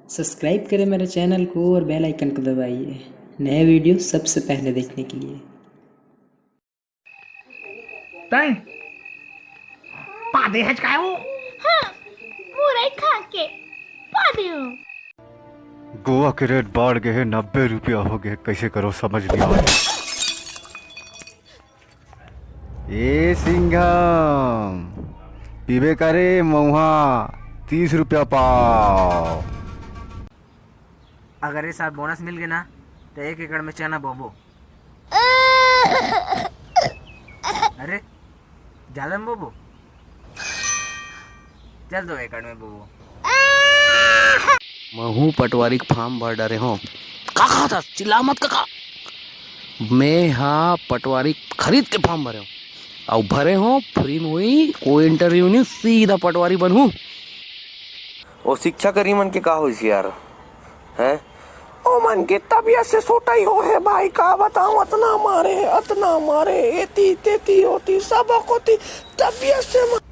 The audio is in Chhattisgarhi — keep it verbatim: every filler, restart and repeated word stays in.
सब्सक्राइब करें मेरे चैनल को और बेल आइकन को दबाइए नए वीडियो सबसे पहले देखने के लिए। तैं पादे हच काय वो? हाँ, मुरई खा के पादे हो। गोवा के रेट बाढ़ गए हे, नब्बे रुपया हो गए, कैसे करो समझ नहीं आवत। ए सिंघम, पीबे करे मऊहा, तीस रुपया पाव। अगर ये साल बोनस मिल गए ना, तो एक एकड़ में चना बोबो। अरे, ज्यादा में बोबो? चल, दो एकड़ में बोबो। महू पटवारी के फॉर्म भर डरे हो। का कहा था? चिल्ला मत कका। मैं हा पटवारी खरीद के फॉर्म भरे हो, अउ भरे हो, फ्री में हुई, कोई इंटरव्यू नहीं, सीधा पटवारी बनहू। ओ शिक्षा करी मन के का होइस यार, हैं? ओ मन के तबियत से सोटा ही हो है भाई, का बताऊं, अतना मारे, अतना मारे, एती तेती होती, सब कोती तबियत से मारे।